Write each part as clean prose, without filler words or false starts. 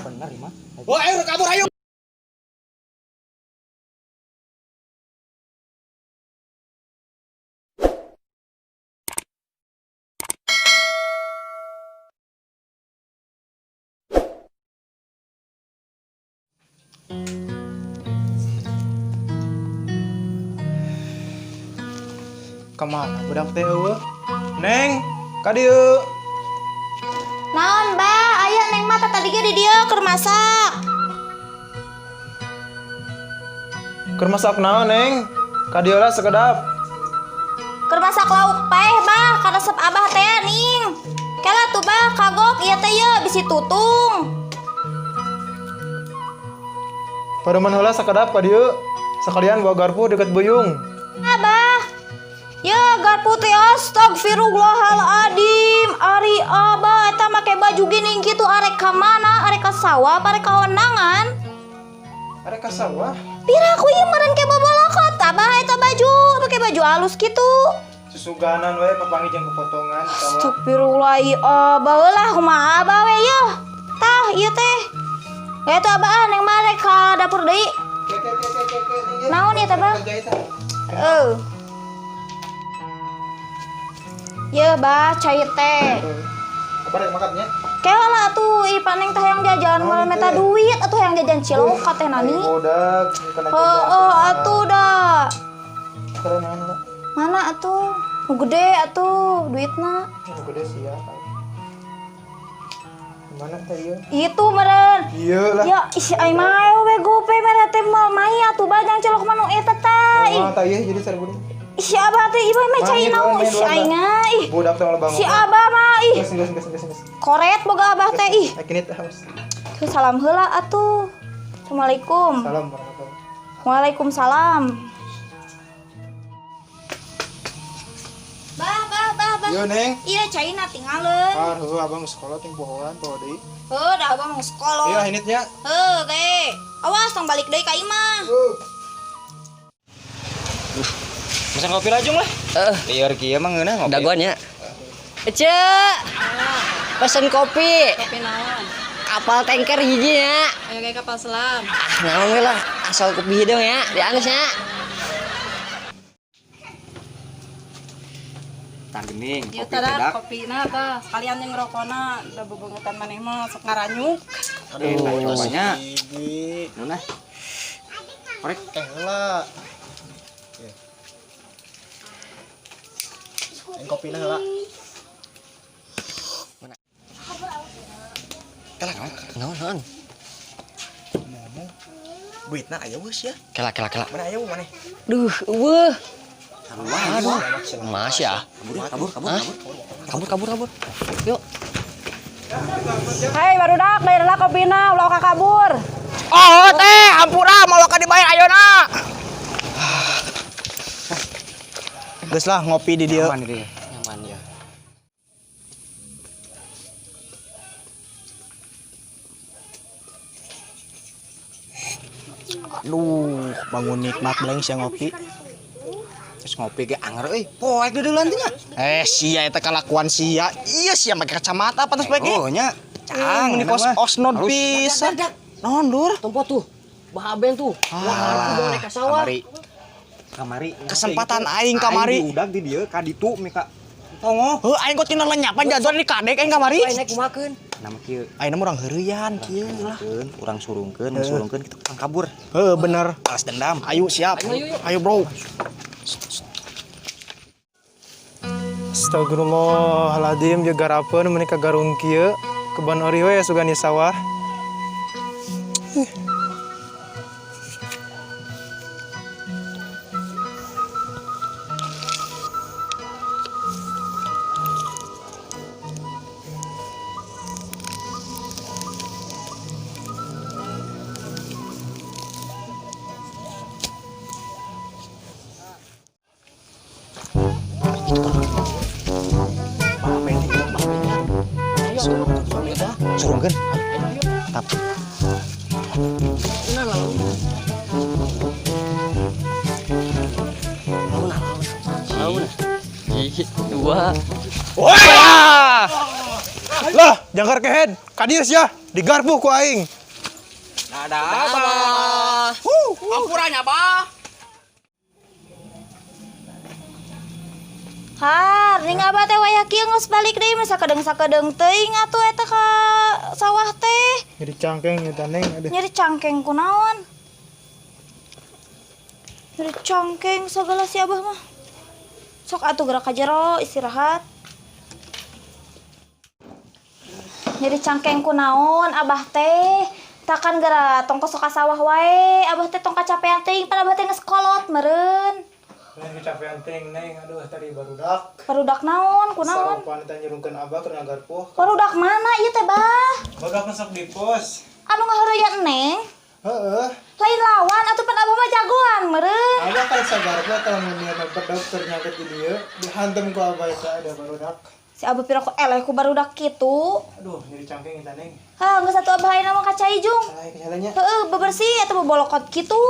Bener ieu mah. Oh, ayo kabur ayo. Kemana budak teh eueuh? Neng, ka dieu. Naon, Bah? Aya Neng mah tadi ge di dieu keur masak. Keur masak naon, Neng? Ka dieu lah sekedap. Keur masak lauk paeh, Bah, karesep Abah teh ning. Kela tuh, Bah, kagok ieu teh ye bisi tutung. Pareman heula sakedap ka dieu. Sekalian bawa garpu deket buyung. Abah. Ya garpu teh astagfirullahaladzim. Ari Abah eta make baju gini kitu arek ka mana? Arek ka sawah, arek ka ondangan? Arek ka sawah. Pira aku ieu meureun ke bobolokot Abah eta baju, make baju halus kitu. Susuganan we papanggih jeung pepotongan di sawah. Astagfirullah Abah lah kumaha Abah we yeuh. Tah ieu teh. Ya tuh Abah ah, neng mah rek ka dapur deui. Ke ke ke ke ke. Naon ieu teh, Bah? Kerja eta. Heuh. Ye, Bah, cai teh. Apa rek makannya? Kela lah atuh, ih paneng teh hayang jajan, malah meta duit atuh hayang jajan cilok ka teh nani. Bodak, kana jajan. Heeh, atuh dah. Kira naon lah? Mana atuh? Nu gede atuh duitna. Nu gede sia. Mana teh ieu? Itu meureun. Ieu lah. Ya, ih aing mah we gope mere teh moal maya atuh bajang cilok mah nu eta tah. Ih, Kumaha tah ieu jadi 1000 deui. si Abah teh ieu mah cai naon ih aing ih. Budak teh malah bangun. Si Abah mah ih. Geus geus geus geus. Koret boga Abah teh ih. Kini teh haus. Tuh, salam heula atuh. Assalamualaikum. Salam warahmatullahi. Waalaikumsalam. Bah, bah, bah, bah. Yo, Neng. Iya, caina tinggalin. Ah, heuh abang sekolah ting pohoan poho deui. Heuh, dah abang mau sekolah. Iya, hinitnya. Heuh, ge. Awas tong balik deui ka imah. Pesan kopi lajung lah. Heeh. Lieur kieu mah ngeunah ngopi. Dagoan ya. Ece. Pesen kopi. Kopi naon? Kapal tanker hiji nya. Ayo kayak kapal selam. Ah, naon we lah, asal kopi hidung ya, dianus nya. Tah geuning, Ya kopi tada pedak. kopi na tah sekalian jeung rokona da bebengetan maneh mah sok ngaranyuk. Aduh, banyak. Nunah. Korek. Teh heula. Yang kopina heula. Kela, naon naon? Ngomong. Duitna aya geus ya. Kela kela kela. Mana aya maneh? Duh, eueuh. Aduh, Mas ya. kabur, kabur, kabur, Hah? kabur. Kabur kabur kabur. Yuk. Hei barudak bayarlah kopina ulah ka kabur. Oh, teh, ampura mau ka dibayar ayeuna. Geus lah ngopi di dieu. Nyaman itu ya. Nyaman ya. Aduh, bangun nikmat beleng sia ngopi. Terus ngopi ge anger euy. Poek deudeulan teh nya. Sia eta kalakuan sia. Iya sia make kacamata pantes poek ge. Oh nya. Cang, Meni kos osnod pisan. Naon lur? Tempo tuh. Bah Aben tuh. Wah, aku naik ka sawah. Kamari. Kamari. Kesempatan aing kamari. Aing diudag di dieu ka ditu mika tongoh. Heuh, aing kok tina lenyapan jaduan di kadek aing kamari. Aing naik kumakeun. Nama kieu. Aing mah urang heureuyan kieu lah. Urang surungkeun, surungkeun kita urang kabur. Heuh, bener. Balas dendam. Ayo siap. Ayo, bro. Astagfirullahaladzim jeung garapeun meuni ka garung kieu. Kebon ori we sugan di sawah. Surungkeun. Tap. Dua. Wah! Lah, Jangkar kehed, ka dieu sia, digarpuh ku aing. Dadah, Abah. Ampurannya, Abah. Har, ning abah teh wayah kieu geus balik deui mah sakedeung-sakedeung teuing atuh eta ka sawah teh. Nyeri cangkeng eta Neng, aduh. Nyeri cangkeng kunaon? Nyeri cangkeng segala si abah mah. Sok atuh gerak ka jero istirahat. Nyeri cangkeng kunaon abah teh? Takkan geura tong kosok ka sawah wae, abah teh tong kacapean teuing pan abah teh geus kolot meureun. Neng kecapean teuing Neng, aduh tadi barudak. Barudak naon kunaon? Saropan eta nyurungkeun abah keur ngagarpuh. Barudak mana ieu teh bah? Barudak sok di pos. Anu ngaheureuyan Neng? Heeh. Lain lawan atuh pan abah mah jagoan meureun. Abah kan sagarpuh atau lamun niat bedog keur nyangket di dieu, dihantem ku abah eta ada barudak. Si abah pira ku eleh ku barudak kitu. Aduh, nyeri cangkeng eta Neng. Hah, geus atuh abah ayeuna mah ka cai jung. Salah kenyalanya. Heeh, bebersih atau bebolokot kitu.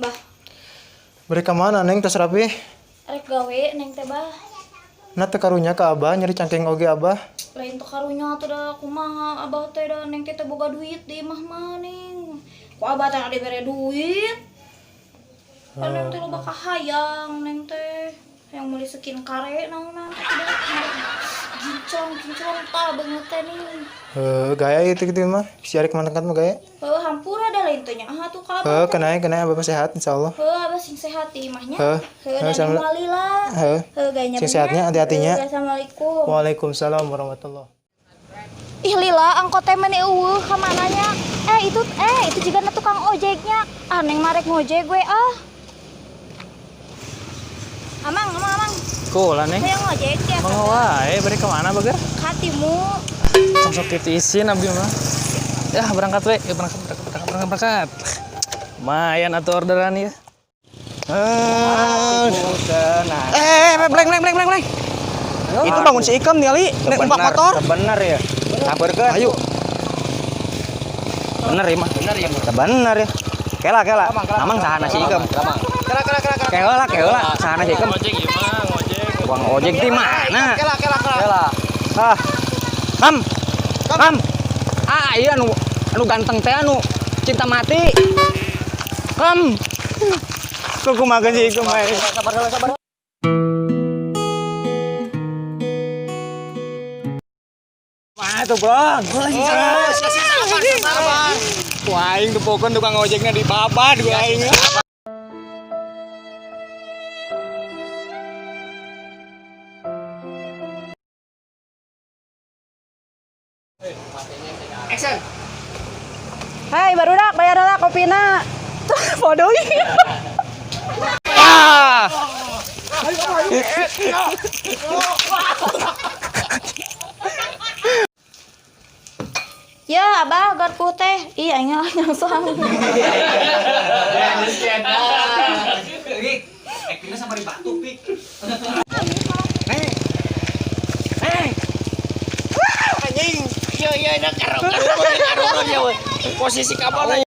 Bah, Mereka mana Neng tos rapi? Rek gawe Neng teh bah. Nah teu karunya ka abah nyeri cangkeng oge abah. Lain teu karunya atuh da kumaha abah teh da Neng teh teu boga duit di imah mah Neng. Ku abah teh dibere duit. Kan Neng teh loba kahayang Neng teh. Yang meuli skincare naonan teh da gincong gincong tah beungeut teh Neng. Heuh, gaya itu gitu mah. Si arek mantengkat mah gaya. Heuh, hampura da lain teh nya ah tuh ka abah. Heuh, kenai kenai abah mah sehat insyaallah. Heuh, abah sing sehat di imahnya. Heuh, Heuh, heuh, dan sama- walila. Heuh. Heuh, gayanya Sing sehatnya, hati-hatinya. Heuh, assalamualaikum. Waalaikumsalam warahmatullahi. Ih lila angkot teh meni eueuh ka mananya? Itu juga na tukang ojeknya. Ah Neng marek ngojek gue ah. Amang, amang, amang. Kula Neng. Hayang ngojek ya. Mangga wae bari ka mana bager? Katimu. Tong sok kitu isin abdi mah. Ya berangkat we, ya, berangkat berangkat berangkat berangkat berangkat. Lumayan atuh orderan ya. Eh, bleng bleng bleng bleng bleng. Itu bangun si Ikem nih, naik numpak motor. Bener ya. Sabarkeun. Ayo. Bener ya mah. Bener ya. Bener ya. Kela kela. Amang sahana si Ikem. Kela kela kela kela. Kela kela sahana si Ikem. Ngojek ieu mah, ngojek. Tukang ojek di mana? Kela kela kela. Kela. Ah. Kam. Kam. Ah, iya anu anu ganteng teh anu cinta mati. Kam. Kok kumaha si Ikem ae. Sabar sabar sabar. Mana tuh, Bang? Sabar. Wah, aing tepokon tukang ojeknya di babat gua aing. Hai barudak bayar heula kopina. Tuh bodoh. Ah. Ya, abah garpu teh. Ih, aing nyangsang. Aktingnya sama di batu, Pik. Neng. Neng. Anjing. Iya iya nah karung karung ya. Posisi kapan?